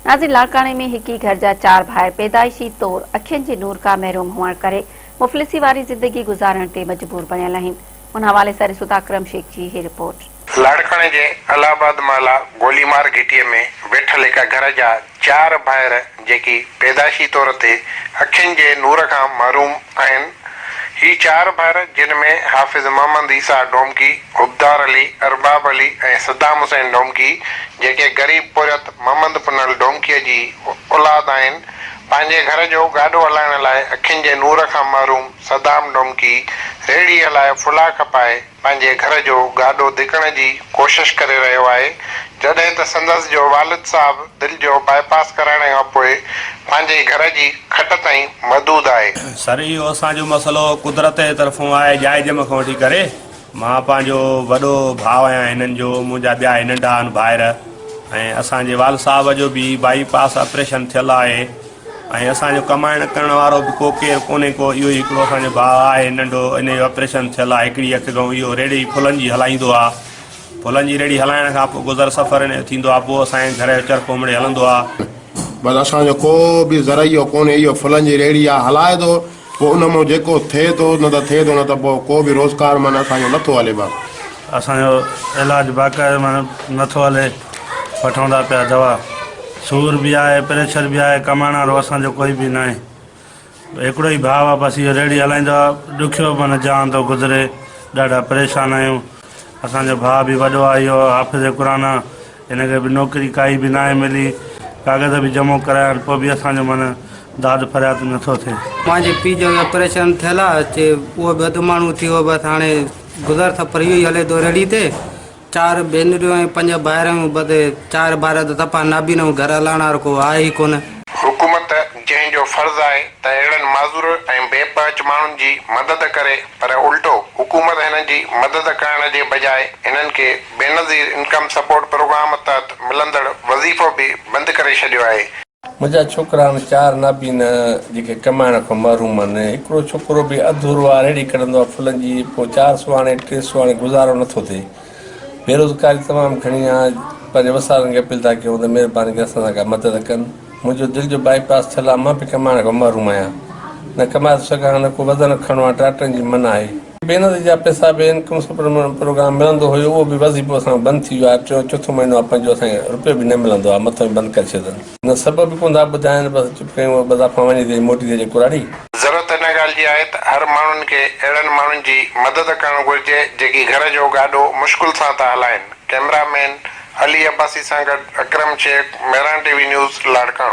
ناظرين لاڙڪاڻي ۾ هڪ ئي گهر جا چار ڀائر پيدائشي طور اکين جي نور کان محروم هئڻ ڪري مفلسي واري زندگي گذارڻ تي مجبور بڻيل آهن ان حوالي سان ڏسو ٿا اڪرم شيخ جي هي رپورٽ. لاڙڪاڻي جي الله آباد محلا گوليمار گهٽي ۾ ويٺل هڪ گهر جا چار ڀائر جيڪي پيدائشي طور تي اکين جي نور کان محروم آهن. هي چار ڀائر جن ۾ حافظ محمد عيسيٰ ڊومڪي، حبدار علي، ارباب علي ۽ صدام حسين ڊومڪي جيڪي غريب پورهيت محمد پنهل ڊومڪيء جي اولاد آهن، پنهنجي گهر جو گاڏو هلائڻ لاء اکين جي نور کان محروم صدام ڊومڪي ريڙهي هلائي ڦلا کپائي پنهنجي گهر جو گاڏو ڌڪڻ جي ڪوشش ڪري رهيو آهي، جڏهن ته سندس جو والد صاحب دل جو باء پاس ڪرائڻ کان پوء پنهنجي گهر جي کٽ تائين محدود آهي. سر اهو اسان جو مسئلو قدرت جي طرفون آهي ڄائي ڄم کان وٺي ڪري مان پنهنجو وڏو ڀاء آهيان هنن جو منهنجا ٻيا هي ننڍا آهن ڀائر ۽ اسان جي والد صاحب جو به بائي پاس آپريشن ٿيل آهي ۽ اسان جو ڪمائڻ ڪرڻ وارو به ڪو ڪير ڪونهي ڪو اهو ئي هڪڙو اسان جو ڀاء آهي ننڍو ان جو آپريشن ٿيل آهي هڪڙي اک کان اهو ريڙهي ڦلن جي هلائيندو آهي ڦلن جي ريڙهي هلائڻ کان پوء گذر سفر ان جو ٿيندو آهي پوء اسان جي گهر جو چرخو مڙئي هلندو آهي. بس اسان جو ڪو به ذريعو ڪونهي اهو ڦلن جي ريڙهي آهي هلائي ٿو پوء ان مان جيڪو ٿئي ٿو نه ته ٿئي ٿو نه ته پوء ڪو به روزگار معنيٰ اسان جو نٿو هلي بس. اسان جو علاج باقاعده معنيٰ نٿو هلي وٺون ٿا پيا دوا سور به آهي پريشر به آهي ڪمائڻ وارو اسان جو ڪوئي به ناهي هڪڙو ئي ڀاء آهي بس اهو ريڙهي هلائيندو آهي ڏکيو معنيٰ جان ٿو گذري ڏاڍا پريشان آهيون اسان جو ڀاء به وڏو آهي اهو حافظ قرآن آهي هن کي به نوڪري ڪائي به ناهي ملي، ڪاغذ به جمع ڪرايا آهن پوء به اسان جو معنيٰ داد فرياد نٿو ٿئي. مانجي پيء جو آپريشن ٿيل آ چي اهو به اڌ ماڻهو ٿي ويو بس هاڻي گذر سفر اهو ئي هلي ٿو ريڙهي تي چار ڀينريون ۽ پنج ڀائر آهيون بس چار ڀائر ته صفا نابين آهيون گهر هلائڻ وارو ڪو آهي ئي ڪونه. حڪومت جنهن جو فرض آهي ته اهڙن معذور ۽ بي پهچ ماڻهن جي مدد ڪري پر الٽو حڪومت هنن جي مدد ڪرڻ جي بجاء هنن کي بينظير انڪم سپورٽ پروگرام تحت ملندڙ وظيفو به بند ڪري ڇڏيو آهي. منهنجا ڇوڪرا آهن چار نابينا جيڪي ڪمائڻ کان محروم آهن. هڪڙو ڇوڪرو به اڌورو آهي ريڙهي ڪڍندو آهي ڦلن جي پوء چار سو آڻي ٽي سو آڻي گذارو نٿو ٿئي. بيروزگاري تمام گهڻي آهي پنهنجي وس وارن کي اپيل ٿا ڪيون ته مهرباني ڪري اسان سان ڪا مدد ڪن. منهنجو دل جو بائي پاس ٿيل آهي مان به ڪمائڻ کان محروم آهيان نه ڪمائي ٿو سگهان نه ڪو وزن کڻڻو آهي ٽراٽرن جي منع آهي. بينظير جا پئسا به انڪم سپورٽ پروگرام ملندو هيو اهو به وظيفو اسان کان بند ٿي ويو آهي ٽيون چوٿون مهينو آهي پنهنجو اسان کي رپيو به نه ملندو آهي مٿو ئي بند ڪري ڇڏيو اٿن نه سبب به ڪونه ٿا ٻڌائن بس چپ ڪيون اهو بس وڃي ٿي موٽي ٿي اچي ڪراڙي. ضرورت ان ڳالهه جي آهي ته هر ماڻهن کي اهڙن ماڻهن جي مدد ڪرڻ گهرجي جيڪي گهر جو گاڏو مشڪل سان ٿا هلائن. ڪئميرا مين علي عباسي سان گڏ Akram Shaikh, Mehran T V news, Larkana.